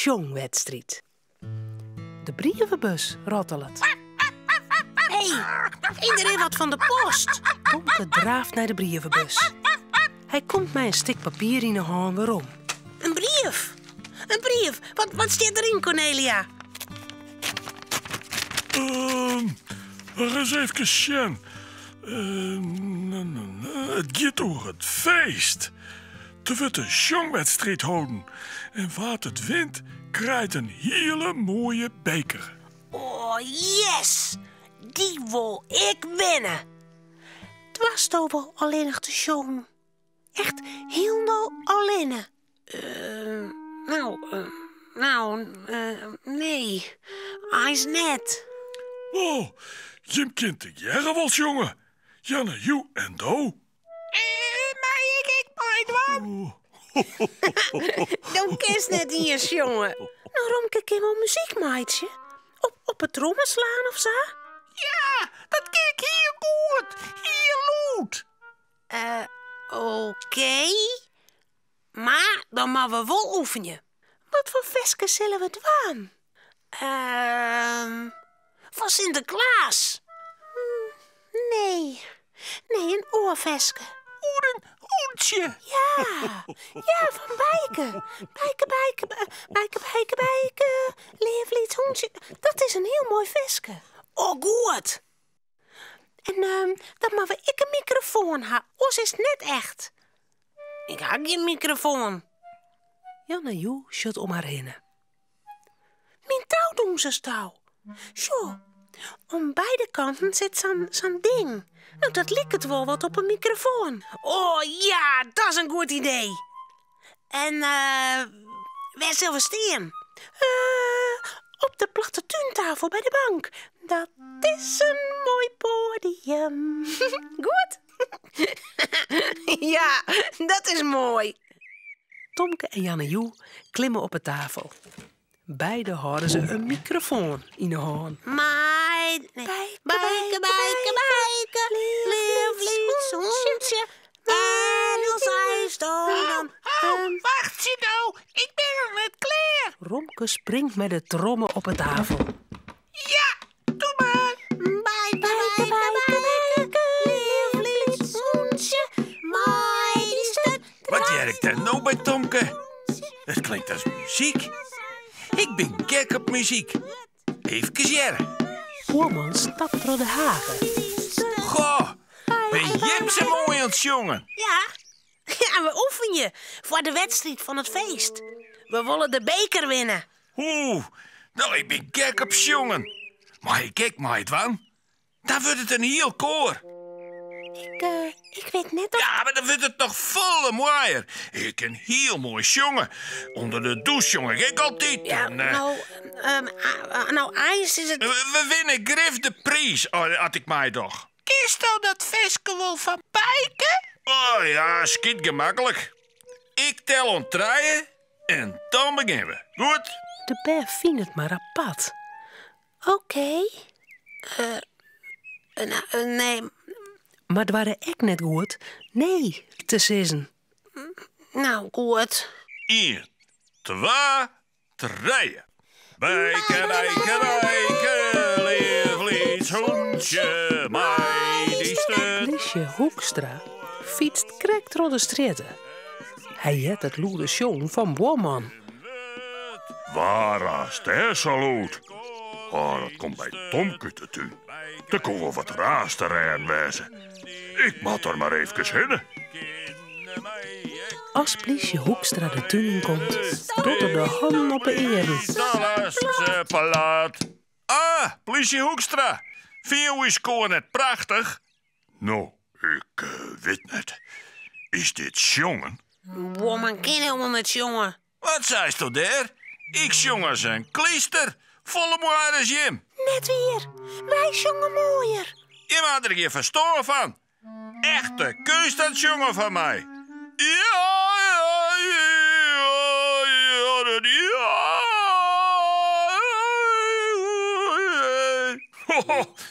sjongwedstriid. De brievebus rottelet. Hé, der is wat fan de post. Tomke draaft nei de brievebus. Hy komt mei in stik papier yn 'e hân werom. In brief! In brief! Wat, wat stiet deryn, Cornelia? Ris efkes sjen. It giet oer it feest. Der wurdt in sjongwedstriid holden en wa't it wint krijt in hiele moaie beker. Oh yes! Dy wol ik winne! Doarsto wol allinnich te sjongen? Echt hielendal allinne? No, no, nee, eins net. Oh, jim kin tegearre wol sjonge, Janne Joe en do. Mei ik ek meidwaan? Do kinst net iens sjonge. No, Romke kin wol muzyk meitsje. Op, op 'e tromme slaan of sa? Ja, dat kin ik hiel goed. Hiel lûd. Oké. Mar dan moatte we wol oefenje. Wat foar ferske sille we dwaan? Fan Sinteklaas? Nee, nee, in oar ferske. Oer in hûntsje? Ja, ja, fan Bijke. Bijke, Bijke, Bijke, Bijke, Bijke, leaf lyts hûntsje. Dat is in hiel moai ferske. Oh, goed. En dan moatte we ek in mikrofoan ha, oars is it net echt. Ik ha gjin mikrofoan. Janne Joe sjocht om har hinne. Myn toudûnserstou. Sjoch, oan beide kanten sit sa'n sa'n ding. No, dat liket wol wat op in mikrofoan. Oh ja, dat is in goed idee. En uh, wêr sille we stean? Uh, op de platte túntafel by de bank. Dat is in moai poadium. Goed? Ja, dat is moai. Tomke en Janne Joe klimme op 'e tafel. Beide hâlde se in mikrofoan yn 'e hân. Mei, nee. Bijke, bijke, bijke, leaf lyts hûntsje. En al seisto dan... Ho, wachtsje no, ik bin noch net klear. Romke springt mei de tromme op 'e tafel. Ja, doe mar. Bijke, bijke, bijke, leaf lyts hûntsje. Mei dy sturt. Wat hear ik dêr no by Tomke? It klinkt as muzyk. Ik bin gek op muzyk. Eefkes hearre. Buorman stapt troch de hage. Goh, bin jim sa moai oan it sjongen. Ja, ja, we oefenje foar de wedstriid fan it feest. We wolle de beker winne. Oeh, no ik bin gek op sjongen. Mei ik ek meidwaan? Dan wurdt it in hiel koar. Ik, eh, ik wit net of... Ja, mar dan wurdt it noch folle moaier. Ik kin hiel moai sjonge. Under de dûs sjong ik ek altyd. Ja, en, eh, no, ehm, no, eins is it... We winne grif de priis as ik meidoch. Kinsto dat ferske wol fan Bijke? Oh ja, skyt gemaklik. Ik tel oant trije en dan begjinne we. Goed? De bern fine it mar apart. Oké. Nee. Mar doarre ek net goed nee te sizzen. No, goed. Ien, twa, trije. Bijke, bijke, bijke, leaf lyts hûntsje, mei dy sturt. Plysje Hoekstra fytst krekt troch de strjitte. Hy heart it lûde sjongen fan buorman. Wa raast dêr sa lûd? Oh, dat komt by Tomke út de tún. Der koe wol wat raars te rêden wêze. Ik moat der mar eefkes hinne. As plysje Hoekstra de tún yn komt, docht er de hannen op 'e earen. Ah, plysje Hoekstra, fine jo ús koar net prachtich? No, ik wit net. Is dit sjongen? Buorman kin helemaal net sjonge. Wat seisto dêr? Ik sjong as in klyster. Folle moaier as jim. Net wier. Wy sjonge moaier. Jim ha der gjin ferstân fan. Echte keunst dat sjongen fan my. Ja, ja, ja, ja, ja.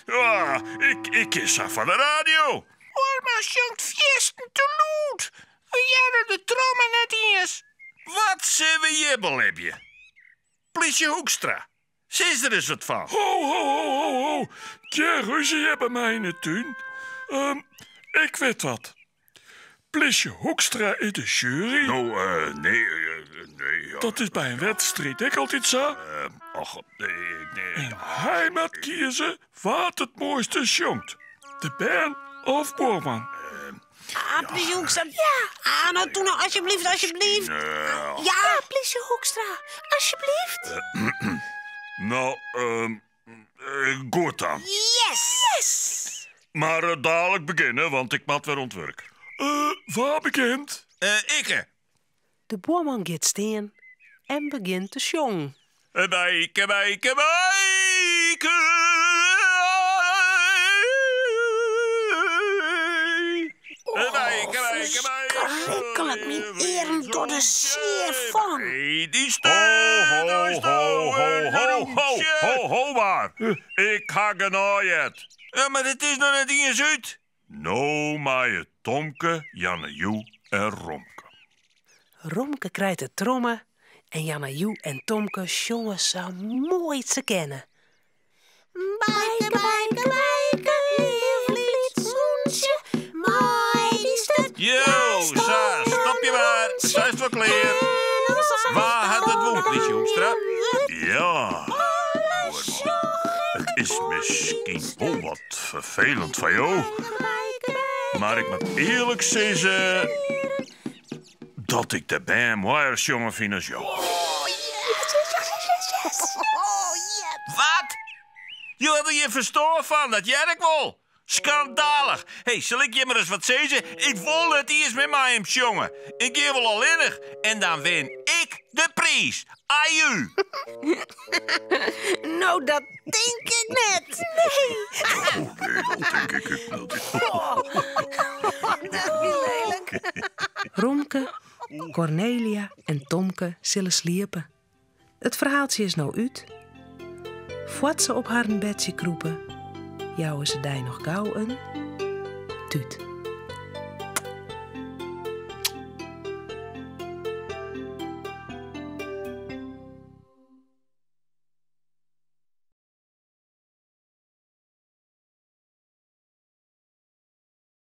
Ja, ik, ik kin sa foar de radio. Buorman sjongt fiersten te lûd. We hearre de tromme net iens. Wat sille we hjir belibje? Plysje Hoekstra, sis der ris wat fan. Ho, ho, ho, ho, ho. Gjin rúzje hjir by my yn 'e tún. Ehm, ik wit wat. Plysje Hoekstra is de sjuery. No, eh, nee, eh, nee. Ja. Dat is by in wedstriid ek altyd sa. Eh, och, nee, nee. En hy moat kieze wa't it moaiste sjongt. De bern of buorman. Ah, plysje Hoekstra. Ja. Ah, no toe no, alsjeblieft, alsjeblieft. Ja, plysje Hoekstra, alsjeblieft. No, ehm, goed dan. Yes! Yes! Mar eh, dalik begjinne, want ik moat wer oan it wurk. Eh, wa begjint? Eh, ikke. De buorman giet stean en begjint te sjongen. Bijke, bijke, bijke. Bijke, bijke, bijke. Verschrikkelijk, myn earen dogge der sear fan. Die Ho, ho, ho, ho, ho, ho, ho, ho mar. Ik ha genôch heard. Ja, mar it is noch net iens út. No meie Tomke, Jannejoe en Romke. Romke krijt de tromme en Jannejoe en Tomke sjonge sa moai 't se kinne. Bijke, bijke, bijke, leaf lyts hûntsje, mei dyn sturt. Jo, sa, stopje mar. Sa is it wol klear. Wa hat it wûn, plysje Hoekstra? Ja, buorman. It is miskien wol wat ferfelend foar jo, mar ik moat earlik sizze dat ik de bern moaier sjongen fyn as jo. Wat? Jo ha der gjin ferstân fan, dat hear ik wol. Skandalich! Hé, sil ik jim ris wat sizze? Ik wol net iens mear mei jim sjonge. Ik gean wol allinnich en dan win ik de priis. Aju! No, dat tink ik net. Nee. Oh nee, dat tink ik ek net. Dat wie lelijk. Romke, Kornelia en Tomke sille sliepe. It ferhaaltsje is no út. Foar't se op harren bedsje krûpe, jouwe se dy noch gau in tút.